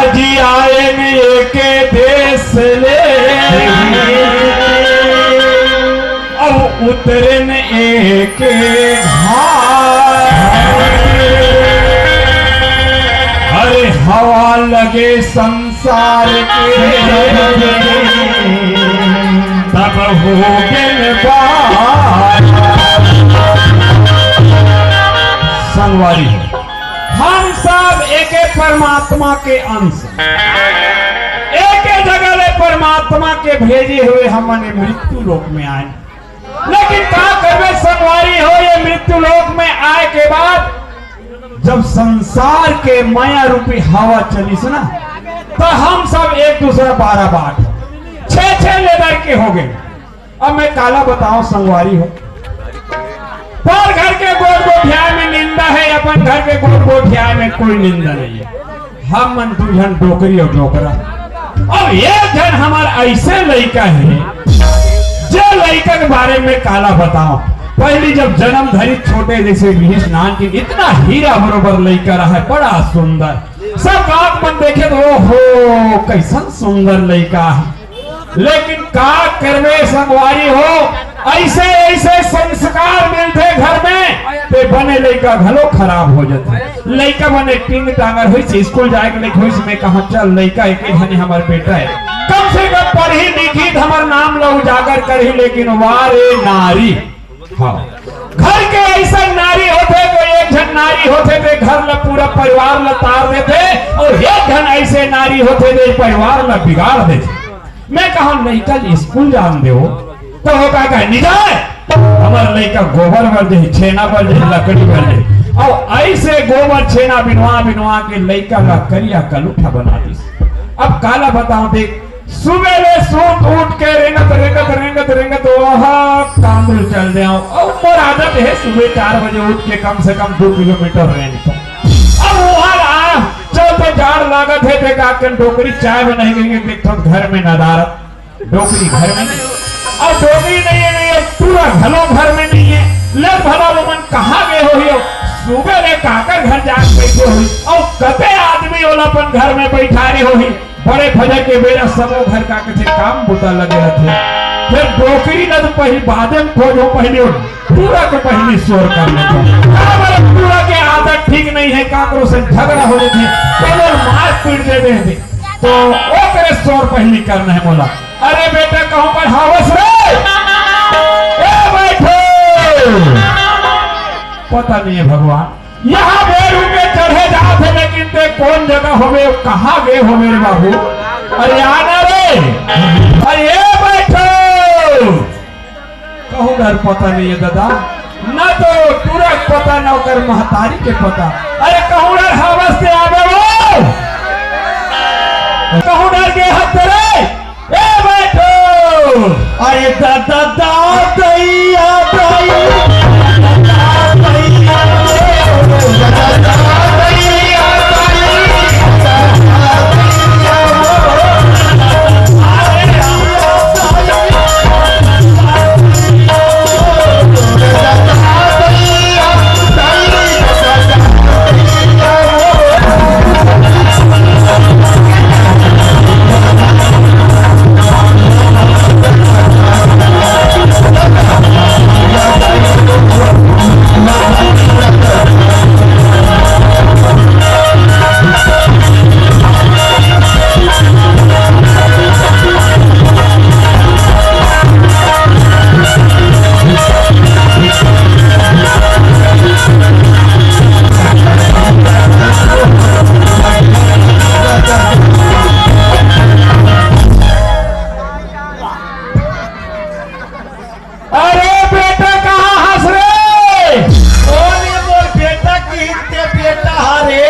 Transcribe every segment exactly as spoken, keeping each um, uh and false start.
जी आए न एके देश ले, अब उतरे न एके घाट। अरे हवा लगे संसार के, तब हो गेल बात। संगवारी हो, हम सब एके परमात्मा के अंश, एके जगह ले परमात्मा के भेजे हुए हमन ये मृत्यु लोक में आए। लेकिन का करबे संगवारी हो, ये मृत्यु लोक में आए के बाद जब संसार के माया रूपी हवा चलिस ना, तो हम सब एक दूसरा बारह बाट, छह छह लेदर के हो गए। अब मैं काला बताओ संगवारी हो, पर घर के गोठ गोठिया में निंदा है, अपन घर के गोठ गोठिया में कोई निंदा नहीं है। हम मन दू झन डोकरी और डोकरा। अब एक झन हमार ऐसे लइका है, जे लइका के बारे में काला बताओ। पहली जब जन्म धरी छोटे जैसे रिहिस नान के, इतना हीरा बरोबर लइका रहा है, बड़ा सुंदर। सब गांव मन देखे तो ओहो कैसन सुंदर लइका है। लेकिन का करबे संगवारी हो, ऐसे ऐसे संस्कार मिलथे घर में, ते बने लइका घलो खराब हो जाथे। लइका बने टिंग टांगर होइस, स्कूल जाए के लइक होइस, मैं कहा चल लइका एक ही धनी हमर बेटा है, कम से कम पढ़ी लिखी त हमर नाम ला उजागर करही। लेकिन वाह रे नारी, हाँ, घर के ऐसा नारी होथे, तो एक झन नारी होथे ते घर ला, पूरा परिवार ला तार देथे, और एक झन ऐसे नारी होथे ते परिवार ला बिगाड़ देथे। मैं कहा लइका ल स्कूल जान देवो, तो वो का कहे, "नहीं जाए, हमर लइका गोबर बर जाही, छेना बर जाही, लकड़ी बर जाही।" और ऐसे गोबर छेना बिनवा बिनवा के लइका ला करिया कलूठा बना दिस। अब काला बताओ देख, सुबह ले सूत उठ के रेंगत रेंगत रेंगत रेंगत वह काम चल दे। और मोर आदत है सुबह चार बजे उठ के कम से कम दो किलोमीटर रेंगत। अब वहां आ, चल तो जाड़ लागत है, देखा के डोकरी चाय बनाई गई, देखो घर में नदारत। डोकरी घर में नहीं, और डोकरी नहीं है, नहीं है, टूरा घलो घर में नहीं है। ले भला वो मन कहाँ गए होही? सुबह ले काकर घर जाके बैठे होही, और कते आदमी ओला अपन घर में बैठा रहे होही। बड़े फजर के बेरा सबो घर का कथे काम बुता लगे रहथे। फिर डोकरी ला तो पहली बादे में खोजो, पहली वो टूरा के पहली शोर कर लेथे। का बोले, टूरा के आदत ठीक नहीं है, काकरो से झगड़ा हो जाथे, कबो मार पीट दे देथे। तो ओकरे शोर पहली करना है मोला। अरे बेटा, कहूँ पर हावस रे? ए बैठो। पता नहीं है भगवान, यहाँ बेरू के चढ़े जात है, लेकिन ते कौन जगह होवे, कहाँ गए होवे रे बाबू? अरे आना रे, अरे ए बैठो। कहूँ डर पता नहीं है दादा, ना तो टूरा के पता, ना ओकर महतारी के पता। अरे कहूँ डर हावस ते आवे वो, कहूँ डर गे हत रे, ए बैठो। अरे दादा, दादा, दैया, दाई, दादा, दैया, दादा, दैया, दाई। अरे बेटा, कहाँ हस रे? कौन ये मोर बेटा की ते बेटा हरे?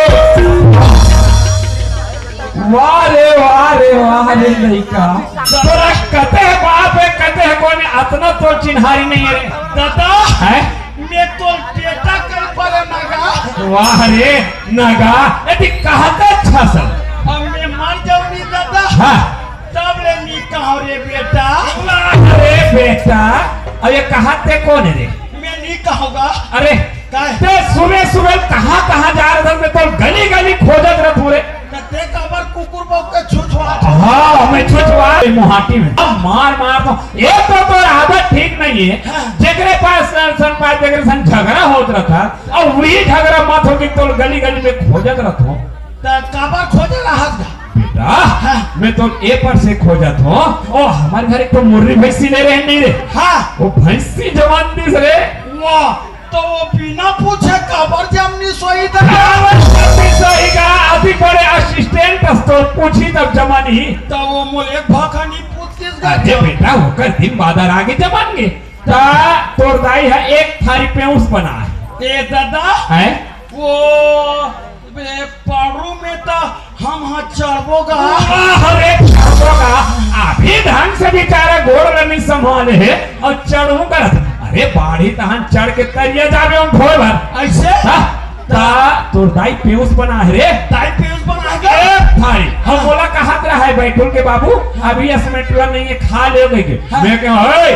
वाह रे, वाह रे, वाह रे लइका। तोरा कते बाप है, कते कोन, अतना तो चिन्हारी नहीं है रे। दादा, हैं? मैं तो बेटा कहीं पर नगा। वाह रे नगा, यदि कहते अच्छा सब। अब मैं मर जाऊंगी दादा। हाँ। तब ले नी कहो रे बेटा। अरे बेटा, अब ये कहा ते कोन है रे? मैं नी कहूँगा। अरे, काहे? ते सुबह सुबह कहाँ कहाँ जा रहे थे? मैं तो गली गली खोजत रहे पूरे। ते काबर कुकुर पार्टी में। अब मार मार तो, ये तो तोर आदत ठीक नहीं है। हाँ। जेकरे पास सन, सन पास जेकरे सन झगड़ा होत रहता, अब वही झगड़ा मत हो कि तोर गली गली में खोजत रहत हो। त काबर खोजे रहत गा? बेटा, हाँ। मैं तो ए पर से खोजत हो। ओ, हमर घर एक तो मुर्री भैंसी ले रहे नहीं रे। हाँ। वो भैंसी जवान दिस रे। वाह, तो वो बिना पूछे काबर जमनी सोई त? काबर जमनी सोई का? अति बड़े असिस्टेंट अस तो पूछी तब जमानी। तो वो मोले एक भाखा नहीं पूछतीस गा अरे क्या? बेटा, ओकर दिन बादर आगे जमान गे। ता तोर दाई ह एक थारी पेउस बना है। ए दादा, हैं? वो बे, पाड़ू में त हम ह चढ़बो गा। वाह रे, चढ़बो गा। अभी ढंग से बेचारा गोड़ ल नहीं संभाले हे अउ चढ़हूं करत। अरे बाढ़ी तहन चढ़ के तरिया जाबे हम धोए बर। ऐसे? हाँ? ता तोर दाई पेउस बना है रे। दाई पेउस बना है का? ए थारी, हम हाँ। बोला कहत रहा है बैठुल के बाबू, अभी असमेटला नहीं है, खा ले कहिके। हाँ। मैं कहा, "ओए,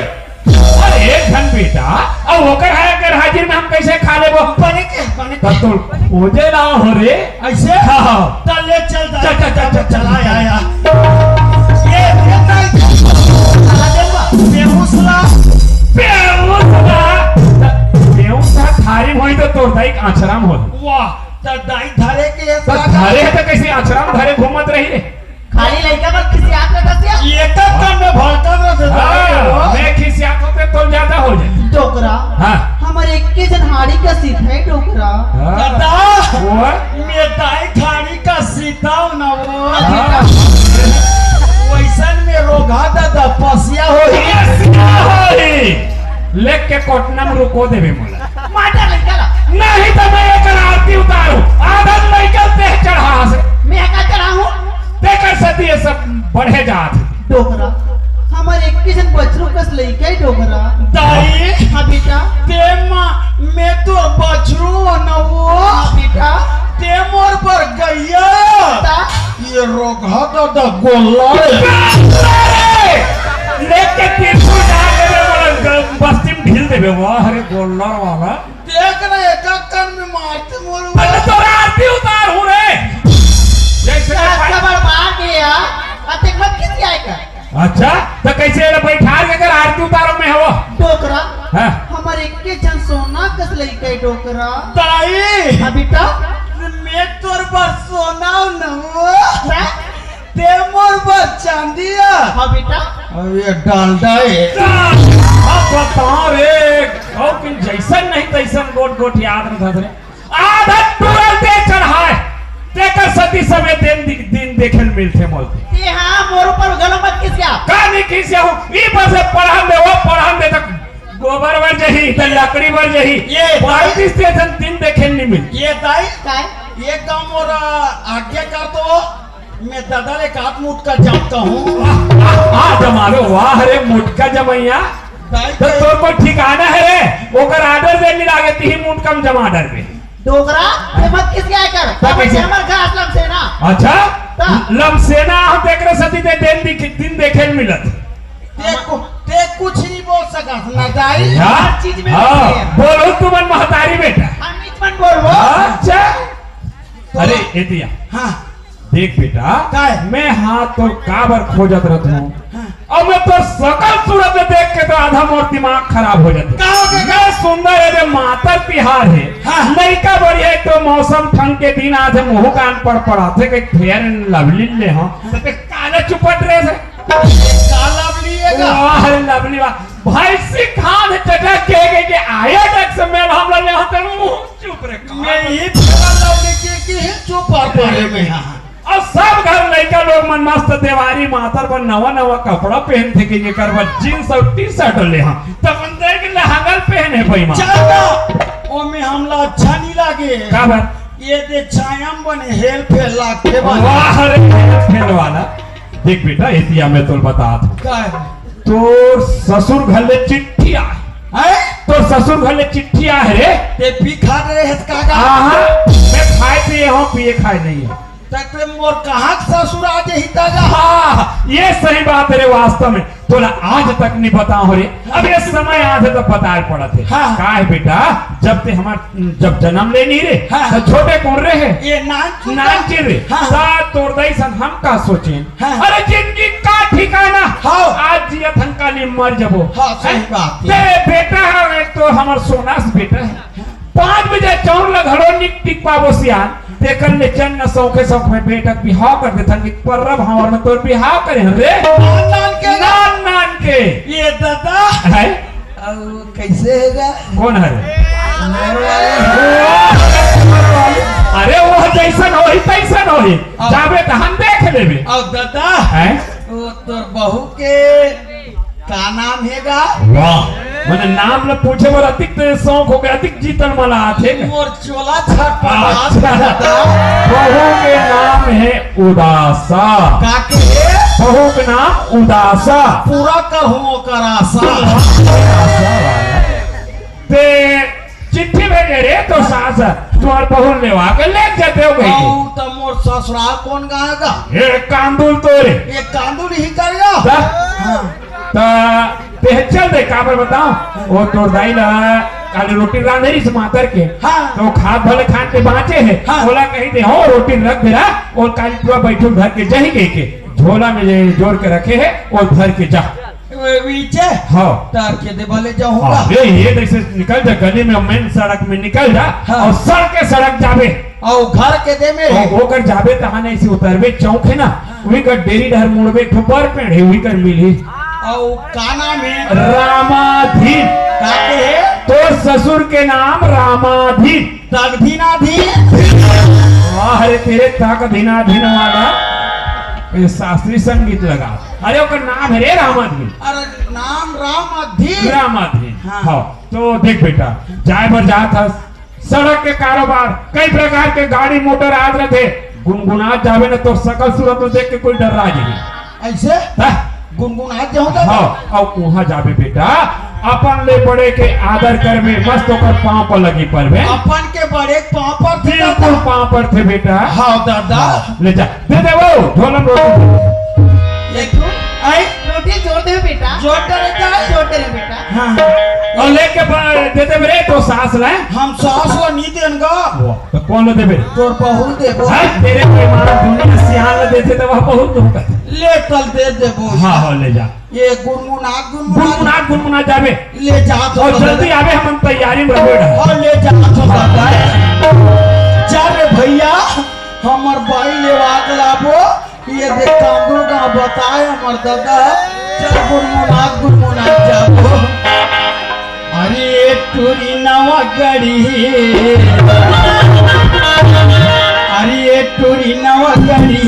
अरे एक घन बेटा, अब ओकर है अगर हाजिर में हम कैसे खा लेबो?" बने के, बने के। तब तो खोजे ला हो रे। ऐसे? हाँ। त ले चल, चल, चल, चल, चल, चल, चला, या, या। ये, ये नहीं, चला देबा, बेहोश ला। बेहोश ला। बेहोश ला, थारी होई तो तोर दाई आचराम होई। वाह, त दाई धरे के ये त सारा धरे त कैसे आचराम धरे घूमत रही रे? खाली लइका मन खिसियात रहता सिया। ये तब तब में भड़कत रहते हाँ, थे। मैं खिसियात होते तो ज्यादा हो जाए। डोकरा, हाँ। हमर एक के जन हाड़ी का सीत है डोकरा। हाँ। दादा, वो? मैं दाई खाड़ी का सीता हूँ ना वो। हाँ। वैसन में रोगा दादा पसिया हो ही। पसिया हो ही। लेके कोटना में रुको देवे मोला। मार डाल लइका ला। नहीं तो मैं एकर आरती उतारूं। आधन लइका देह चढ़ा से। मैं का चढ़ाऊं? तेकर सती ये सब बढ़े जात हे। डोकरा, हमर एक किसन बछरू कस लइका हे डोकरा। दाई, हाँ बेटा। ते मा-, मैं तो बछरू न वो। हाँ बेटा। ते मोर बर गइया। बेटा। ये रोगहा दादा गोल्ला रे। लेके त्रिशूल डाल देबे, मोला ग-, बस्ती में ढील देबे। वाह रे गोल्ला वाला। देख रे, एक कान में मारते मोर। अरे तोरा आरती उतार हूँ रे। जैसे अच्छा, बड़ मार गया। अब देख मत किस आएगा। अच्छा, तो कैसे एला बैठार के कर आरती उतारो में हवो? डोकरा, हाँ। हमर एक के जन सोना कस लइका हे डोकरा। दाई। हाँ बेटा। मैं तोर बर सोना न हो। हाँ? ते मोर बर चांदी आ। हाँ बेटा। अब ये डालडा है। अब बता रे, और किन जैसन नहीं तैसन गोट गोट याद रखत रे। आधा टूरल दे चढ़ाए, तेकर सती समय दिन दि-, दिन देखे ल मिलथे बोलते। ते हाँ, मोर ऊपर गलो मत खिसिया। का नहीं खिसिया हूँ? ई बस पढ़न दे, वो पढ़न दे तक गोबर बर जही, त लकड़ी बर जही। ये बाईस तेसन दिन देखे ल नहीं मिल। ये दाई, काय? ये गाँव मोर आज्ञा कर दो, मैं दादा ले काट मुटका जाता हूँ। आ, आ, जमालो, वाह रे मुटका जमैया। दाई तो के तोर कोई ठिकाना है रे? ओकर आर्डर दे मिला के तिही मुटका में जमा डर में। डोकरा, ते मत किस क्या कर? तब कैसे? हमर घर लमसेना। अच्छा? तब? लमसेना हम देख रहे सती ते दिन दिख-, दिन देखे न मिलत। ते कु-, ते कुछ नहीं बोल सकत ना दाई। हाँ? हर चीज में हाँ, बोलते हैं। बोलो तुमन महतारी बेटा। हम नीच मन बोलबो। अच्छा? तो अरे, एतिया। हाँ। देख बेटा, काय? मैं हाँ तोर काबर खोजत रहत हूँ। हाँ। और मैं तोर सकल सूरत में देख के तो आधा मोर दिमाग खराब हो जाते। का हो गया? मैं सुंदर है, जो मातर तिहार है। हाँ। लइका बढ़िया, एक तो मौसम ठंड के दिन आथे, मुँह कान पड़ पड़ाथे, कहीं Fair and Lovely ले हो। हाँ। तो ते काला चुपट रहे से। का लवली है का? वाह रे लवली वाह। भाई सिखान चटक के, के, के आया टक से मेल हम लोग यहाँ तक मुँह चुप रे। मैं ही Fair and Lovely के, के ही चुप आ पड़े में यहाँ। और सब घर लइका लोग मन मस्त देवारी मातर बर नवा नवा कपड़ा पहनथे के जेकर बर jeans और T-shirt ले हाँ। तब मन देख लहंगा पहने भाई माँ। चल ना। ओ में हमला अच्छा नहीं लागे। का बात? ये दे छाया में बने हेल फेल लागथे बने। वाह रे हेल फेल वाला। देख बेटा, एतिया मैं तोल बतात हूँ। का है? तोर ससुर घर ले चिट्ठी आए। हैं? तोर ससुर घर ले चिट्ठी आए रे। ते पी खा रहे हैं का का? आहा, मैं खाए पिए हूँ, पिए खाए नहीं है। तक ले मोर कहाँ के ससुर आ जाही दादा? हाँ, ये सही बात है रे। वास्तव में तोला आज तक नहीं बताओ रे। अब ये समय आज तक बताए पड़त है। हाँ। का है बेटा, जब ते हमार, जब जन्म ले नहीं रे, हाँ। तो छोटे कौन रहे? ये नान नानचिन रे। हाँ। ता तोर दाई सन हम का सोचेन? हाँ। अरे जिंदगी का ठिकाना। हाँ। आज जियत हन, काली मर जबो। हाँ, सही बात है। ते बेटा है, तो हमर सोना से बेटा है। पाँच बजे चाउर ला घलो निक टिक पाबो सियान, तेकर ले चन न सौखे सौख में बेटा के बिहाव कर देथन कि पर्रा भांवर में तोर बिहाव करे हन रे। नान नान के ना? नान नान के। ये दादा। है? अब कैसे है गा? कौन है? मेरे वाले। अरे वो जैसन होही तैसन होही, अब जाबे त हम देख लेबे। अब दादा, हैं? वो तोर बहू के का नाम हे गा? वाह, मने नाम ल पूछे बर अतिक ते शौक हो गया, अतिक जीतन मला आथे। मोर चोला छटपटात अच्छा। रहता। बहू के नाम है उदासा। का के हे? बहू के नाम उदासा। पूरा करहूं ओकर आशा। ते चिट्ठी भेजे रे तो सास, तुम्हार बहू लेवा के ले जाते हो गई। अउ त मोर ससुराल कौन गाँव गा? ये कांदुल तो रे। ये कांदुल ही कर गा? दा? हाँ। त ते चल दे, काबर बताओ, वो तोर दाई ला काली रोटी रांधे रिस मातर के, हाँ। तो खात भले खान के बाँचे है, हाँ। ओला कही दे, हो रोटी रख दे रहा, और काली पूरा बैठल धर के जही कह के, झोला में ले जोर के रखे है, और धर के जा। वे पीछे हाँ। तार के दे भले जाऊंगा। हाँ, ये, ये देख से निकल जा, गली में, मेन सड़क में निकल जा, हाँ। और सड़क के सड़क जाबे। और घर के दे में और ओकर जाबे तहाने ऐसे उतरबे, चौक है ना, हाँ। वही कर डेरी डहर मुड़बे, एक ठो बड़ पेड़ है, वही कर मिली। और का नाम है? रामाधीन। का के है? तोर ससुर के नाम रामाधीन। तकधीनाधीन। वाह रे, तेरे तकधीनाधीन वाला ये शास्त्रीय संगीत लगा। अरे ओकर नाम है रे रामाधीन। अरे नाम रामाधीन। रामाधीन। हाँ। हाँ, तो देख बेटा, जाए बर जात हस, सड़क के कारोबार, कई प्रकार के गाड़ी मोटर आत रहथे, गुनगुनात जाबे न, तोर सकल सूरत ल देख के कोई डर्रा जाही। ऐसे? हाँ। गुनगुनात जाहूं दादा? हाँ, अउ उहाँ जाबे बेटा, अपन ले बड़े के आदर करबे, मस्त ओकर पाँव पर लगी परबे। अपन के बड़े के पाँव पर थे बिल्कुल दादा। पाँव पर थे बेटा। हाँ दादा। हाँ, ले जा। दे दे वो, झोला में रोटी दे। देखो, आई। रोटी जोर दे बेटा। जोर दे बेटा। जोर दे बेटा। हाँ। और लेके बा-, दे दे रे तो सास ले। हम सास ला नहीं देन गा। वो, तो कौन ला देबे? तोर बहू देबो। हाँ, तेरे को मारा दुनिया सियान ला देथे तो वह बहुत दुख है। ले कल दे देबो। हाँ, हाँ, ले जा। ये गुनगुनात, गुनगुनात। गुनगुनात, गुनगुनात जाबे। ले जा तो और बदल। जल्दी आबे, हम तैयारी में रहो बेटा। और ले जा तो बदल। जा रे भैया, हमर बाई लेवा के लाबो। ये देख कांदुल गाँव बताए हमर दादा, चल गुनगुनात गुनगुनात जाबो। अरे टूरी नवा गड़ी, अरे टूरी नवा गड़ी,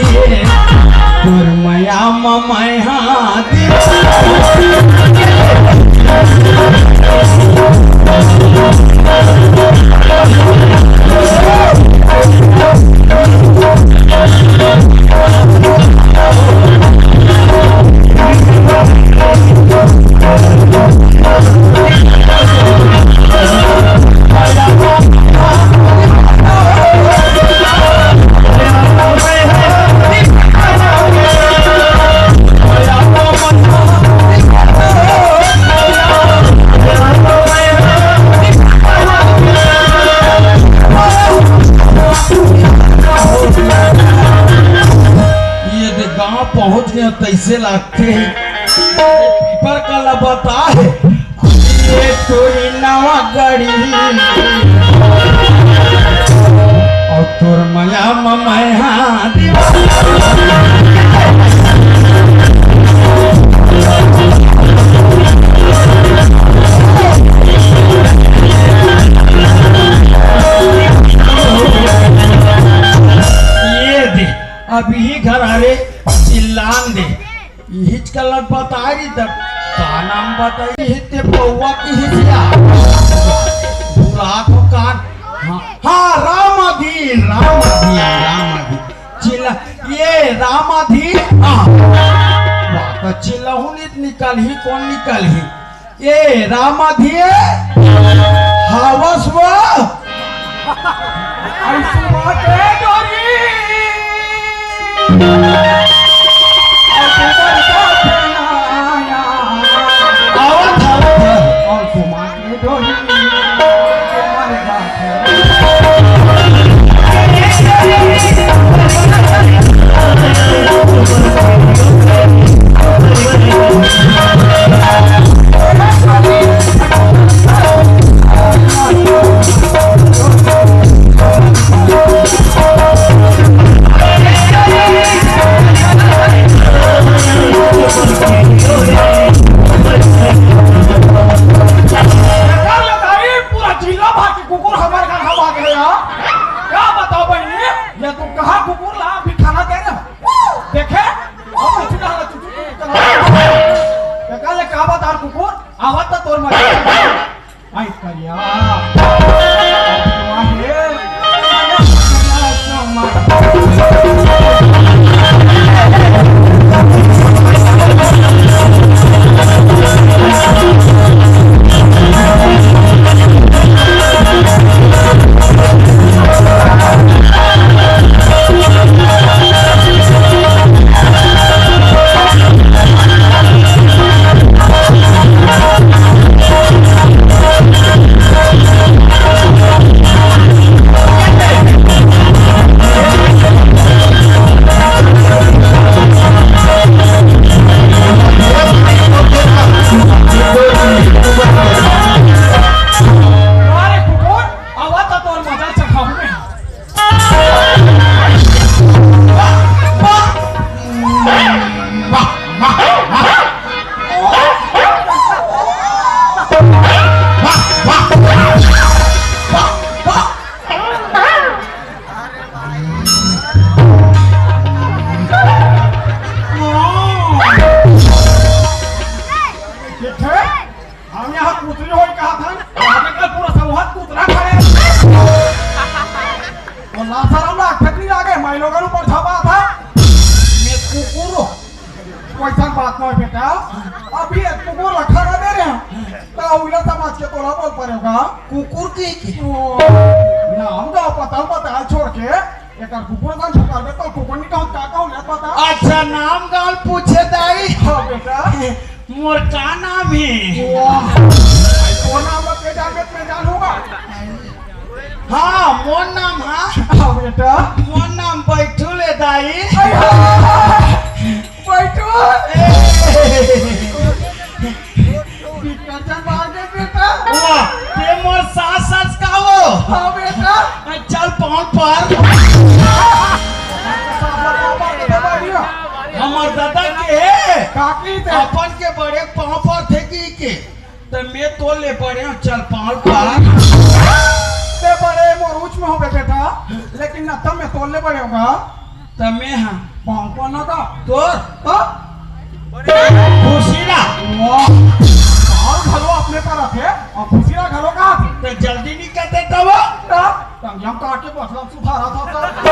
तोर मया म मैं हाथ। ये दे गांव पहुंच गए, तैसे लागते हैं पीपर का लबता है। ये टूरी नवा गड़ी और तोर मया म मैं हाथ। ये दे, अब यही घर आ रे, चिल्लान दे। इहिच कलर बताई री तब का नाम बताई? इहिच ते पौवा की हिचिया। भुला तो कान। हाँ, हाँ, रामाधीन, रामाधीन, रामाधीन। चिल्ला, ये रामाधीन। हाँ। वाह, तो चिल्लाहूँ नित निकल ही, कौन निकल ही? ये रामाधीन। हावस वो। ऐसी बात है डोरी। वइसन बात नोहे बेटा, अभी एक कुकुर रखा ना दे रहे हैं, त उला समझ के तोला बोल परेगा। कुकुर के के? ओ, नाम गाँव पता बता छोड़ के, एकर कुकुर का झुकावे तो कुकुर नहीं कहूँ, का कहूँ, ले बता। अच्छा, नाम गाँव पूछे दाई? हाँ बेटा। मोर का नाम हे? वाह, वो नाम ला ते जान में ते जान होगा। हाँ, मोर नाम हा। हाँ बेटा। मोर नाम बैठू ले दाई। अरे हाँ, बैठू। ए। बिकट जन बात हे बेटा। वाह, ते मोर सास सास का हो? हाँ बेटा। चल पाँव पर। हमर दादा के हे। काकी ते। अपन के बड़े पाँव पर थे की के। त मैं तोर ले बड़े हूँ, चल पाँव पर। ते बड़े मोर ऊँच में होबे बेटा, लेकिन ना तब मैं तोर ले बड़े होगा। त मैं हाँ। पाँव पर ना का? तोर? तो? खुशीरा। वाह। और घलो अपने पर रखे, और खुशीरा घलो का? त जल्दी नहीं कहते तब? तब? तब हम काट के बसला सुधारा था तो।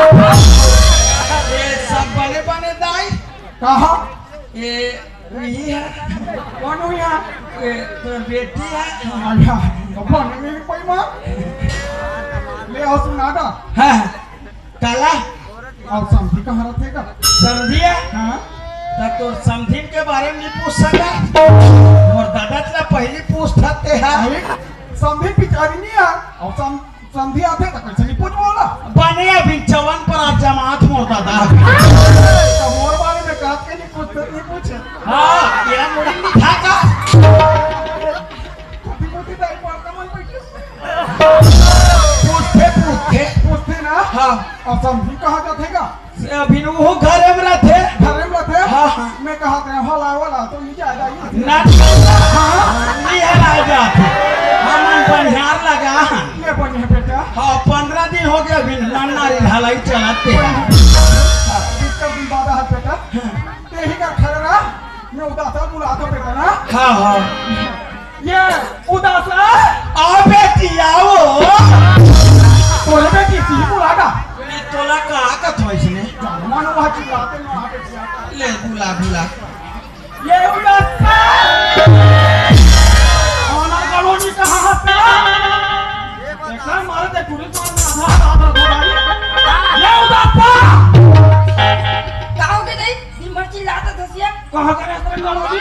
ये सब बने बने दाई। कहाँ? ये वही है। कौन हुई है? ये तोर बेटी है। अच्छा, तो बने मेरी कोई माँ। ले आओ सुना दा। हाँ, हाँ। काला? और समधी कहाँ रथे का? समधी है? हाँ। त तोर समधी के बारे में नहीं पूछ सका? मोर दादा ला पहली पूछ सकते हैं। अरे, समधी बिचारी नहीं है। और सम-, समधी आथे त कैसे नहीं पूछ बोला? बने अभी चवन पर आज जमात मोर दादा। तो मोर बारे में काट के नहीं पूछते, नहीं पूछे। हाँ, ये मुड़ी नहीं था का? छोटी मोटी दाई पर कमल बैठी। पूछते, पूछते। पूछते ना? हाँ। और समधी कहाँ जाथे का? अभी वो घरे में रथे। घरे में रथे? हाँ, हाँ। मैं कहा थे, हला वाला तो ये ज्यादा ही। ना, हाँ? ये हला जात। हमन बनिहार लगा। ये बनिहार बेटा। हाँ, पन्द्रह दिन हो गया अभी नारी ढलाई चलाते हैं। कितना दिन बाद है बेटा? ते ही का खड़ा रहा, मैं उदासा बुला दो बेटा ना। हाँ, हाँ। ये उदासा। आ बेटी, आओ। तोरे बेटी सी बुला दा। ये तोला का आकत हो इसने? मानो वहाँ चिल्लाते ना, आ बेटी, आ। ले, बुला, बुला। ये उदासा। आना कॉलोनी कहाँ है तेरा? देखा, मारे ते टूरी तो आधा, आधा, आधा, आधा। ये उदासा। का हो गया दाई? दिन भर चिल्लाता था सिया। कहाँ करे तेरे कॉलोनी?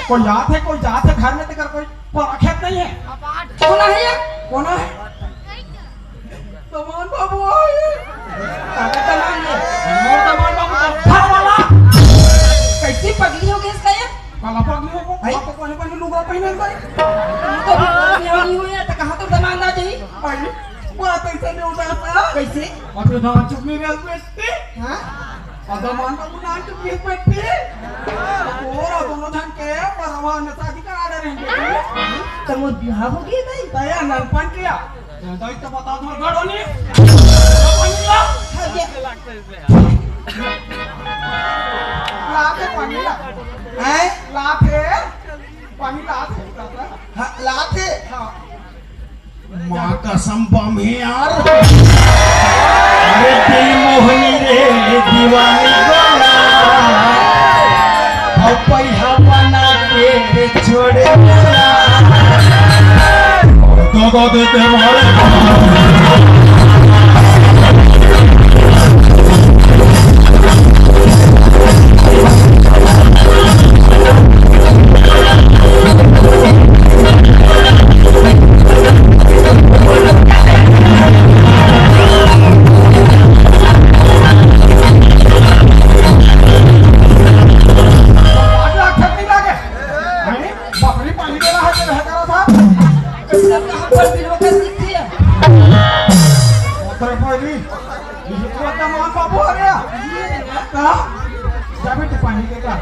कोई आथे, कोई जाथे घर में तेकर कोई परखेत नहीं है। कौन है ये? कौन है? दमान बाबू आए। काका दमान ये। मोर दमान बाबू तो घर वाला। कैसी पगली हो गई इसका ये? काला पगली हो गई। भाई। आप तो कोने कोने लुगा पहने भाई। तू तो भी पगली हो नहीं हुई है, तो कहाँ तो दमान आ जाई? भाई, बात ऐसे नहीं उदासा। कैसे? और तो दमान चुप नहीं रह बेटी। हाँ? और दमान बाबू नाम चुप नहीं बेटी। और दोनों जन के परवाह में शादी करा दे रहे हैं। तो मोर बिहाव हो गया नहीं? दया नरपन किया। दाई तो बता दो, गड़ो नहीं। पानी ला। लाते पानी ला। हैं? लाते। पानी लाते। हाँ, लाते। हाँ। माँ कसम बम है यार। अरे दिल मोहनी रे दीवानी वाला। अब पैसा बना के छोड़े वाला। दगा देते मारे। बकरी पानी देला है, तेरे हजारा था। कैसे कहाँ पर भी लोग सीखती है? ओकरे पहली, ये तो एकदम आम बाबू आ गया। का? जा बेटी पानी दे का।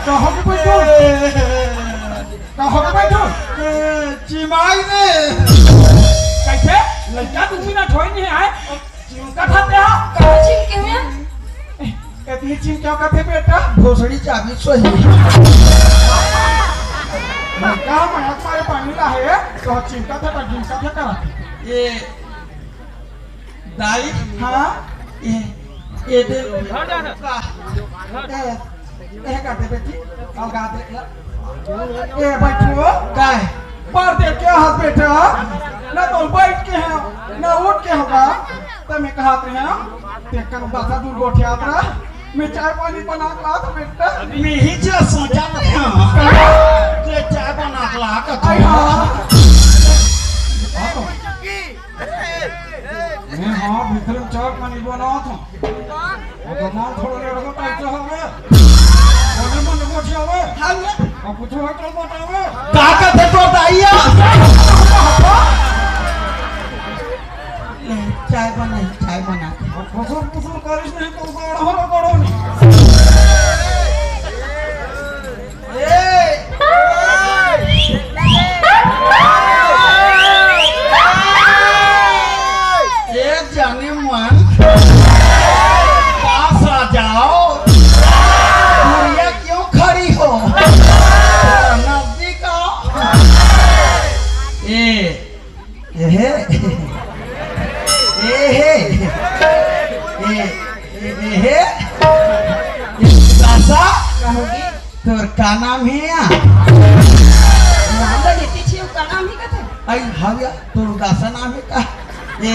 कहो कि कोई तू? कहो कि कोई तू? चिमाई दे। कैसे? लड़का दू मिनट होई नहीं आए। चिमका खाते हो? कहाँ चिमके हुए? इतनी चिमका खाते बेटा? भोसड़ी चाबी सोई। मैं कहा मैं तुम्हारे पानी ला है, तो चिमका था, चिमका था करा। ये दाई, हाँ? ये, ये दे। ए, ए, कर दे बेटी, अउ गा दे ला। ए, बैठो। काय? पर दे के हाथ बैठा, ना तो बैठ के है, ना उठ के होगा। तो मैं कहा थे, हाँ? ते कर बसा दूर गोठियात रहा। मैं चाय पानी बना के लात बेटा। मैं ही जो सोचा था, हाँ। कहाँ? ये चाय बना के ला के आई हाँ। मैं हाँ, भीतर में चाय पानी बनावत हूँ। और तो माल थोड़ा लड़का टाइप से हो गया। मने मने गोठियावे। हाँ। अब कुछ हो तो बतावे। का कहते तो दाइया? ले, चाय बनाई, चाय बना। और फुसुर फुसुर करिस नहीं तो गाढ़ो रो गाढ़ो नहीं। ए! ए जाने मन, पास आ जाओ। दूरिया क्यों खड़ी हो? नजदीक आओ। ए, एहे। एहे। ए, ए, एहे। ए, दासा। का होगी? तोर का नाम हे या? नाम ल लेती छी, का नाम हे कथे? आई, हव या, तोर उदासा नाम हे का? ए,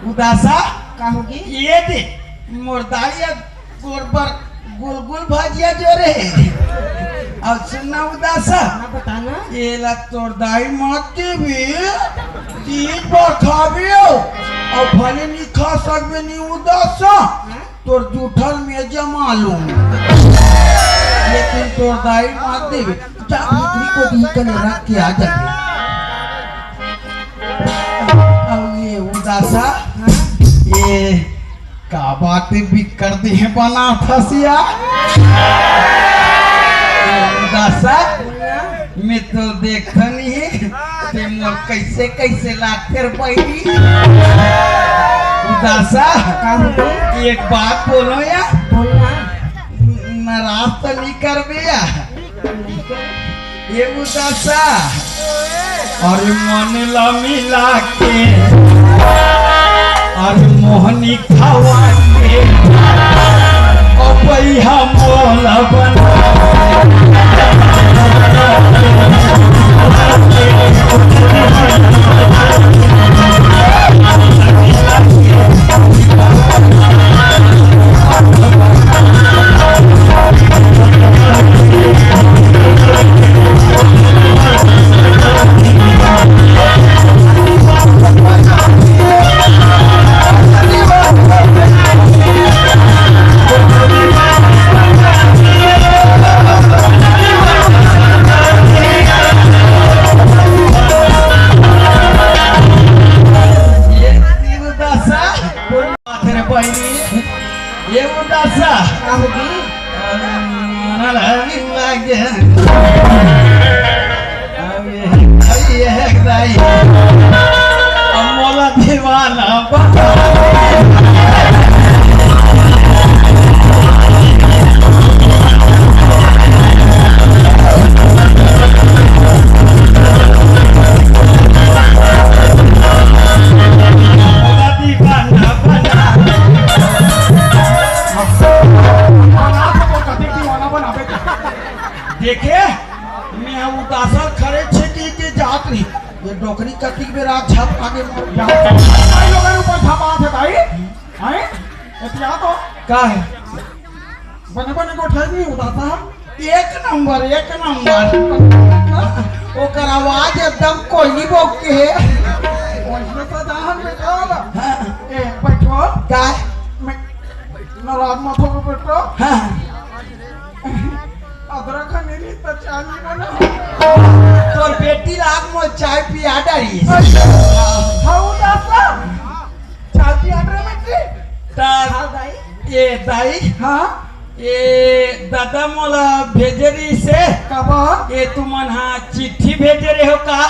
उदासा? का होगी? ये दे, मोर दाई या गोबर गुलगुल भाजिया जो रे। अब सुनना उदासा। हाँ, बता ना। ये ला तोर दाई मात देबे, तीन बार खाबे हो। अब भले नहीं खा सकबे नहीं उदासा। हाँ? तोर जूठल में जमा लूं, लेकिन तोर दाई मात देबे, जा भीतरी को दी कने रख के आ जाबे। अब ये उदासा, ये का बात बिक कर दे है बना फसिया। ये उदासा, मैं तो देखा नहीं है, ते मोर कैसे कैसे लागथे रे बहिनी। उदासा, का होगे? एक बात बोलो या। बोल ना। नाराज तो नहीं करबे या? ये उदासा, अरे मन ला मिला के, अरे मोहनी खवा के, ओ भैया मोला बना। ये उदासा, ये उदासा। का होगी? अरे, अरे, अरे, अरे, अरे, अरे, अरे, अरे, मोला दीवाना बना। देखे, मैं उदासा खड़े छे के, के जात रही। ये डोकरी कतिक बेर आ छाप आगे मोर। यहाँ भाई लोगन ऊपर छापा थे भाई। हैं? एतिया तो का है? बने बने गोठियाही उदासा। एक नंबर, एक नंबर। ओकर आवाज एकदम कोयली बोक के है। वैसे तो जान में काल। हाँ। ए, बैठो। का? मैं नाराज मत हो बेटा। हाँ। अदरक ह नहीं रही तो चाय नहीं बना। तोर बेटी ला आग में चाय पिया डारी। हाँ, उदासा। चाय पिया डारी बेटी। ता हाँ, दाई। ए दाई। हाँ। ए दादा मोला भेजे रहिसे। काबर? ए तुमन हा चिट्ठी भेजे रहे हो का?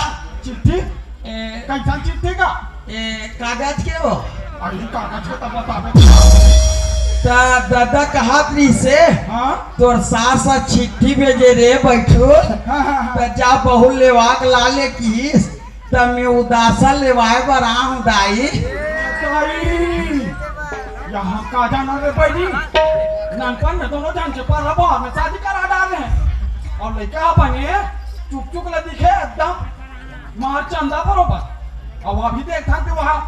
चिट्ठी? ए, कैसन चिट्ठी का? ए, कागज के हो? अरे, कागज के तब बताबे। त दादा कहत रहिसे, हाँ? तोर सास ह चिट्ठी भेजे रे बैठू। हाँ, हाँ, हाँ। त जा बहू लेवा के ला ले किहिस, त मैं उदासा लेवाए बर आहूं दाई। दाई, यहाँ का जाना रे बहिनी? नानपन में दोनों झन के पराबा में शादी करा डारे हे। अउ लइका ह बने चुक चुक ल दिखे एकदम मार चंदा बरोबर। अउ अभी देखथन ते वहाँ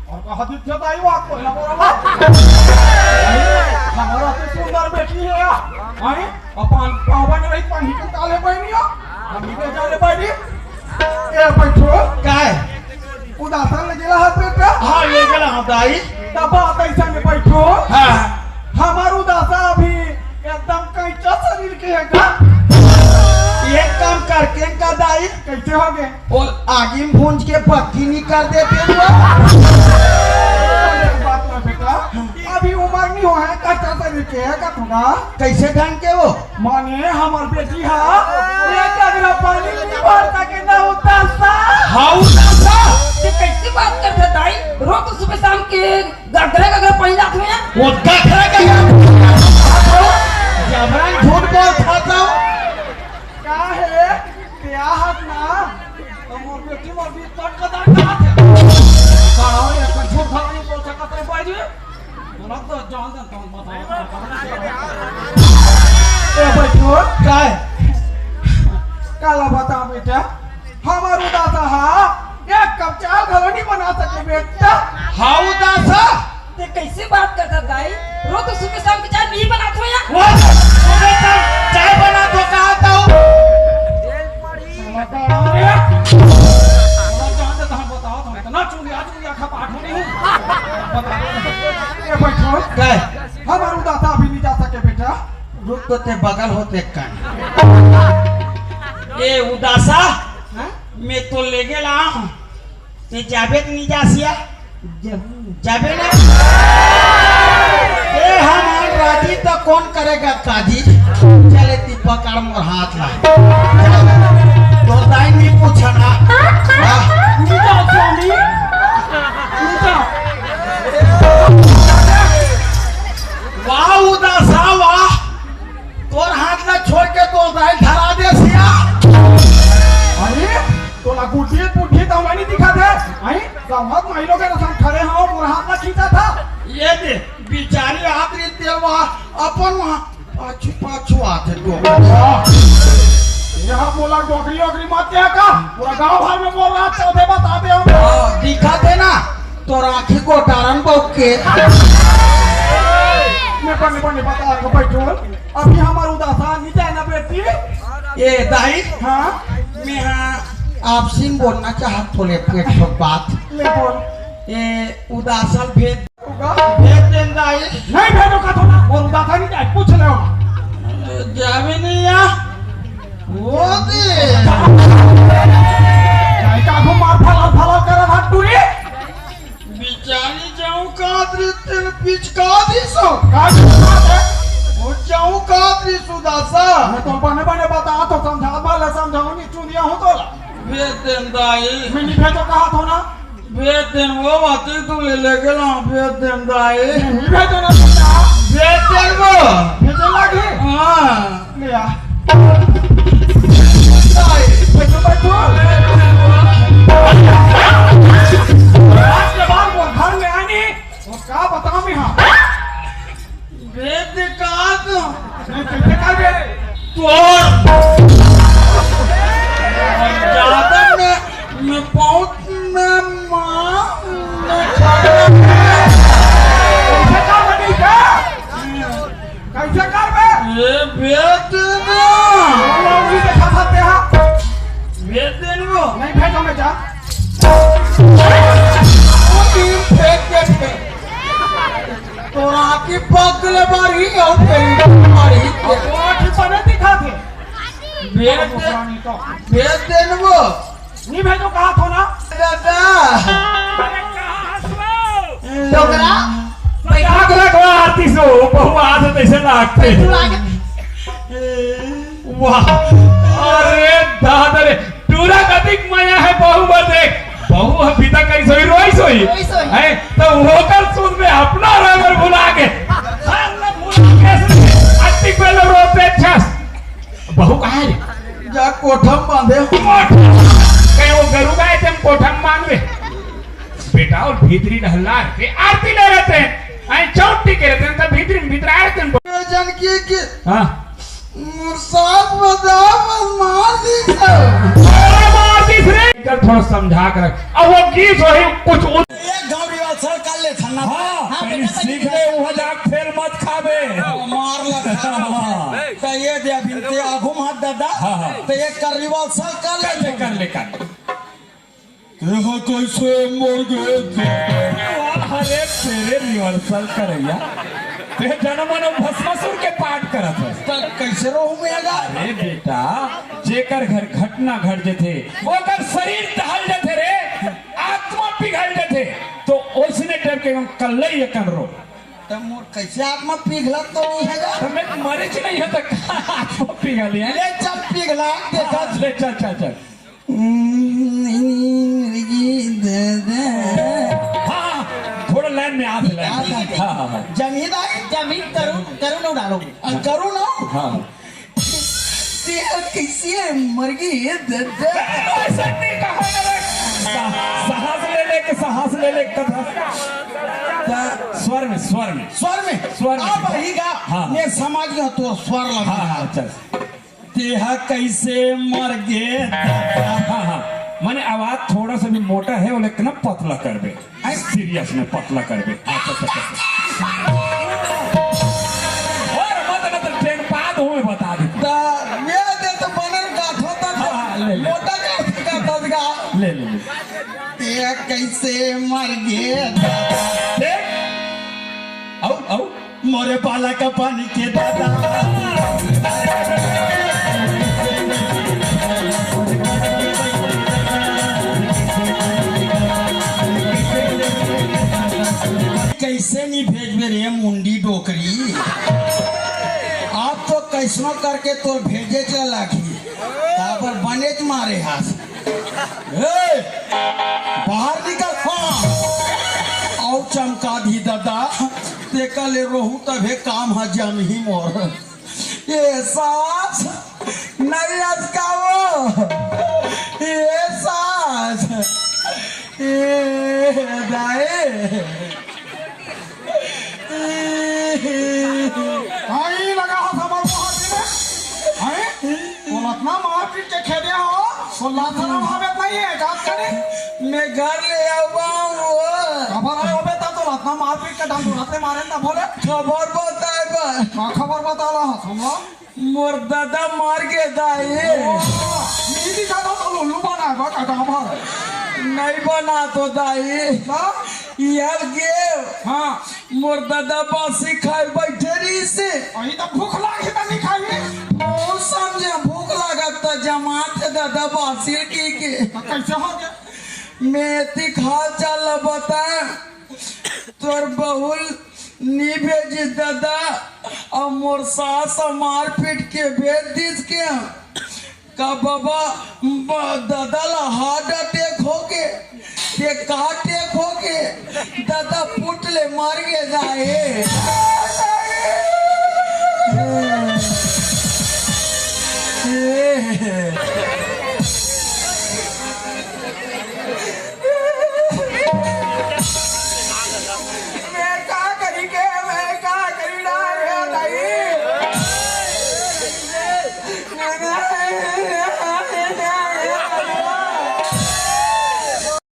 अउ कहा दिखे दाई वहाँ कोई ना बरोबर। हमारा तो सुंदर बेटी हे। आई अपन पावन रही पानी के काले बहिनी हो। हम ही के जाने बहिनी। ए बैठो। काय? उदासन ले गेला हस बेटा? हाँ, ले गेला हस दाई। त बात अइसन हे बैठो। हाँ। हमर उदासा अभी एकदम कैंचा शरीर के हे का? एक काम कर, केन का दाई? कैसे हो गे? वो आगी में भूंज के पक्की नहीं कर देते वो। बात ना बेटा, अभी उमर नहीं हो हे, कैंचा शरीर के हे का थोड़ा? कैसे ढंग के वो? माने हमर बेटी हा एक अगरा पानी नहीं भर सके ना उदासा। हाँ, उदासा। ते कैसे बात करथे दाई? रोज तो सुबह शाम के गगरा गगरा पानी लात हुए। वो गगरा गगरा। जबरन झूठ बोलथस। का हे? ते आहत ना? तो मोर बेटी मोर भी तट का दार कहत हे। का हो, एक झूठ नहीं बोल सकत रे बाजी? बोला तो जान दे, तुम बताओ। ए बैठो। काय? काला बता बेटा, हमर उदासा हा एक कप चाय घलो नहीं बना सके बेटा। हाँ उदासा। ते कैसे बात करथस दाई? रोज तो सुबह शाम के चाय नहीं बनात हो या? वो सुबह शाम चाय बनात हो कहा था? बताओ रे। बताओ, बताओ, बताओ, इतना चुंदिया, चुंदिया खा पाठ नहीं हूँ। बताओ। ए बैठो। काय? हमर उदासा अभी नहीं जा सके बेटा। रुक तो ते बगल होते कान। ए उदासा, हाँ? मैं तो ले गेला हूँ। ते जाबे त नहीं जासिया? जाबे ना? ए हमार राजी तो कौन करेगा काजी? चले ती पकड़ मोर हाथ ला। तो दाई नहीं पूछना। हाँ? उनका स्वामी, उनका। वाह उदासा वाह। तोर हाथ ला छोड़ के तोर दाई धरा दे सिया। अरे, तोला गुड्डी पुट्ठी तो नहीं दिखा दे। आई, समझ नहीं लोगे ना, हम खड़े हो, मोर हाथ ला खींचा था। ये दे, बिचारी आदरी तेल वहाँ, अपन वहाँ, पाछू, पाछू आथे तो। हाँ। यहाँ बोला डोकरी, ओकरी मत क्या का? पूरा गांव भर में बोल रहा, चौथे बता दे हम। हाँ, दिखा दे ना, तोर आँखी को टारन बउक के। मैं बने, बने बता रहा हूँ, बैठो। अभी हमर उदासा नहीं जाए ना बेटी। ए दाई, हाँ? मैं हाँ आपसे बोलना चाहत थोड़े पेट ठोक बात। ले बोल। ए उदासा भेज, होगा? भेज देन दाई। नहीं भेजो का थोड़ा, वो उदासा नहीं जाए, पूछ लो। जावे नहीं या? वो दे। काय का घुमा फलाल फलाल कर रहा टूरी? बिचारी जाऊं का दृष्टि पिचका दिसो। का दिसो? वो जाऊं का दिसो दासा। मैं तो बने बने बता तो समझा वाला समझाऊं नहीं चुनिया हो तो। भेज देन दाई। मैं नहीं भेजो कहा थो ना। भेज देन वो बातें तू ले लेके ना भेज देन दाई। नहीं भेजो ना बेटा। भेज देन वो। भेजो लागे। हाँ। ले आ। आज के बाद वो घर में आनी, वो का बताऊं मैं, हाँ। भेद का तो। नहीं, कैसे कर दे? तोर। ज्यादा मैं, मैं बहुत मैं माँ, मैं खाना। कैसे कर बनी क्या? कैसे कर बे? ए, भेद ना। वो भी देखा था तेरा। भेद दे वो। नहीं भेजो मैं जा। वो टीम फेंक के थे। तोरा की पगले बारी और तेरी बारी। वो आँख बने दिखा थे। भेद दे, भेद दे वो। नहीं भेजो कहा थो ना। दादा। अरे कहाँ हंसो? डोकरा, बैठा। डोकरा को आरती सो, बहू आज तैसे लागते। तू आगे। वाह, अरे दादा रे, टूरा कतिक मया है बहू बर देख। बहू अभी तक कहीं सोई रोई सोई। रोई सोई। है, तो वो कर सुन में अपना रबर भुला के। हर लब भुला के सुन। अति पहले रोते छस। बहू कहाँ है? जा कोठम बांधे। कोठम। कहीं वो गरु गाय थे, हम कोठम बांध दे। बेटा अउ भीतरी डहर ला के आरती ले रहिथे, अई चौंटी के रहिथे, त भीतरी में भीतरा रहिथे। जानकी के हाँ। मोर सास बता, बस मार दिस। अरे मार दिस रे। एकर थोड़ा समझा के रख। अब वो गीत वही कुछ उन- एक गाँव रिवाज सर कर ले छन्ना। हाँ, हाँ, पहले बेटा, सीख ले, वो जाके फेल मत खाबे। हाँ, मार लगा। हाँ। त ये दे अभी ते आगू मार दादा। हाँ, हाँ। त एक कर रिवाज सर कर ले। कर ले, कर ले, कर ले। तेहा कइसे मर गे? वाह, अरे तेरे रिहर्सल करइया, ते जनमन भस्मासुर के पाठ करत हस। त कइसे रहूं मैं अगर? अरे बेटा, जेकर घर घटना घट जथे, ओकर शरीर दहल जथे रे, आत्मा पिघल जथे, तो ओइसने टाइप के हम कल्लई अकन रो। त मोर कइसे आत्मा पिघलत तो नहीं है? त मैं मरे च नहीं है त का आत्मा पिघल है? ले चल पिघला, देखा। हाँ, ले चल, चल, चल। हाँ, हाँ, थोड़ा लाइन में आ, लाइन में। हाँ, हाँ, हाँ। जमीन आई? जमीन करू, करू ना डालो। आ, करू ना? हाँ। तेरा कैसे मर गई ये दर्द? ऐसा नहीं कहा ना रे। सा-, साहस ले ले के, साहस ले ले, कथा। ता-, स्वर में, स्वर में। स्वर में? स्वर में। आप ही गा। हाँ। मैं समझ गया तो स्वर लगा। हाँ, हाँ, चल। तेहा कइसे मर गे? हाँ, हाँ। माने आवाज थोड़ा सा भी मोटा है, वो लेकिन पतला करबे। सीरियस में पतला करबे। अच्छा, अच्छा, अच्छा। और मत, मत, ट्रेन पाद हूँ, मैं बता देता। ता, मेरे दे तो बनल गाठो ता, हाँ, हाँ, ले, ले। मोटा गाठो ता, ता, ता। ले, ले, ले। तेहा कइसे मर गे? देख। आऊ, आऊ। मोरे पाला का पानी के दादा। कइसे नहीं भेजबे रे मुंडी डोकरी? अब तो कइसनो करके तोर भेजे च लागही। काबर बनेच मारे हस। ए, बाहर निकल। हाँ। अउ चमका दी दादा, तेकर ले रोहू तभे काम ह जमही मोर। ए सास, नहीं अटकाओ। ए सास, ए दाई। हाँ, ई लगा हो हमर मोहर में। हैं? तोला अतना मारपीट के खेदे हो, तोला शरम हवे नहीं है, जात करे। मैं घर ले आवा हूँ। खबर है होबे ता तोला अतना मारपीट के डांडू रात ले मारे ना बोले। खबर बताए बर। का खबर बताला हो, सुन लो। मोर दादा मर गे दाई। नहीं दिखा तो, तो उल्लू बना है, बा, का खबर? नहीं बना तो दाई। ना? यार गे। हाँ। मोर दादा बासी खाए बइठे रहिसे। अही त भूख लागही त नइ खाही। ओ समझे भूख लागत त जमात हे दादा बासी ल कहिके। त कइसे होगे? मैं एतिक हाल चाल ल बताएंव। तोर बहू ल नइ भेजिस दादा, अउ मोर सास ह मारपीट के भेज दिस के। का बबा, ब-, दादा ला हार्ट अटैक होगे, के का अटैक होगे, दादा पुट ले मर गे दाई।